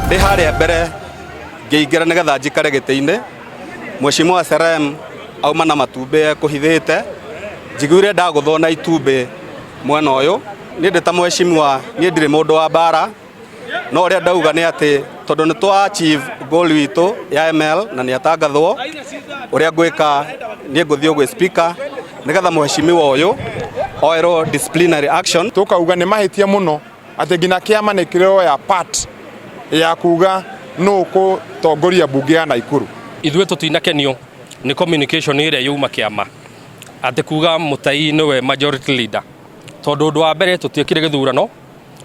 Ndĩ harĩa mbere ngĩingĩra nĩgetha njikare gĩtĩ-inĩ, Mheshimiwa Serem auma na matumbĩ ekũhithĩte, njiguire ndagũthwo na itumbĩ mwena ũyũ. Niĩ ndĩ ta mheshimiwa, niĩ ndirĩ mũndũ wa mbara, no ũrĩa ndauga nĩ atĩ tondũ nĩ twa achieve goal witũ ya ML na nĩ atangathwo, ũrĩa ngwĩka niĩ ngũthiĩ gwĩ speaker nĩgetha mheshimiwa ũyũ oerwo disciplinary action. Tukauga nĩ mahĩtia mũno atĩ nginya kĩama nĩ kĩroya part ya kuga nũ ũgũtongoria mbunge ya Naikuru. Ithuĩ tũtinakenio nĩ communication ĩrĩa yuma kĩama atĩ kuga Mutai nĩwe majority leader, tondũ ũndũ wa mbere tũtiekire gĩthurano,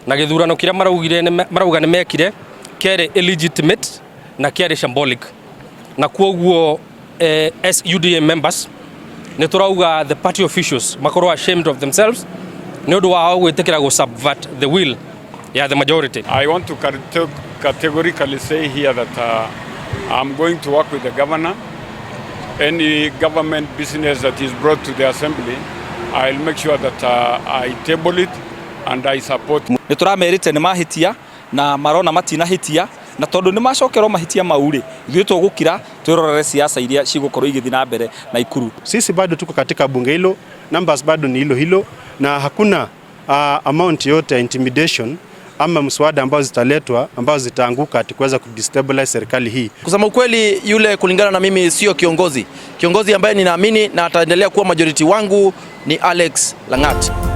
na gĩthurano kĩrĩa maraugire marauga nĩ mekire kĩarĩ illegitimate na kĩarĩ shambolic, na kwoguo as UDA members nĩ tũrauga the party officials makorwo ashamed of themselves nĩ ũndũ wao gwĩtĩkĩra gũ subvert the will ya the majority. I want to categorically say here that I'm going to work with the governor. Any government business that is brought to the assembly, I'll make sure that I table it and I support. Nĩ tũramerĩte nĩ mahĩtia na marona matinahĩtia, na tondũ nĩ macokerwo mahĩtia mau rĩ, ithuĩ tũgũkira twĩrorere siasa iria cigũkorwo igĩthiĩ na mbere Naikuru. Sisi bado tuko katika bunge hilo, numbers bado ni hilo hilo, na hakuna amount yote ya intimidation ama mswada ambao zitaletwa ambao zitaanguka ati kuweza kudestabilize serikali hii. Kusema ukweli, yule kulingana na mimi sio kiongozi. Kiongozi ambaye ninaamini na ataendelea kuwa majority wangu ni Alex Langat.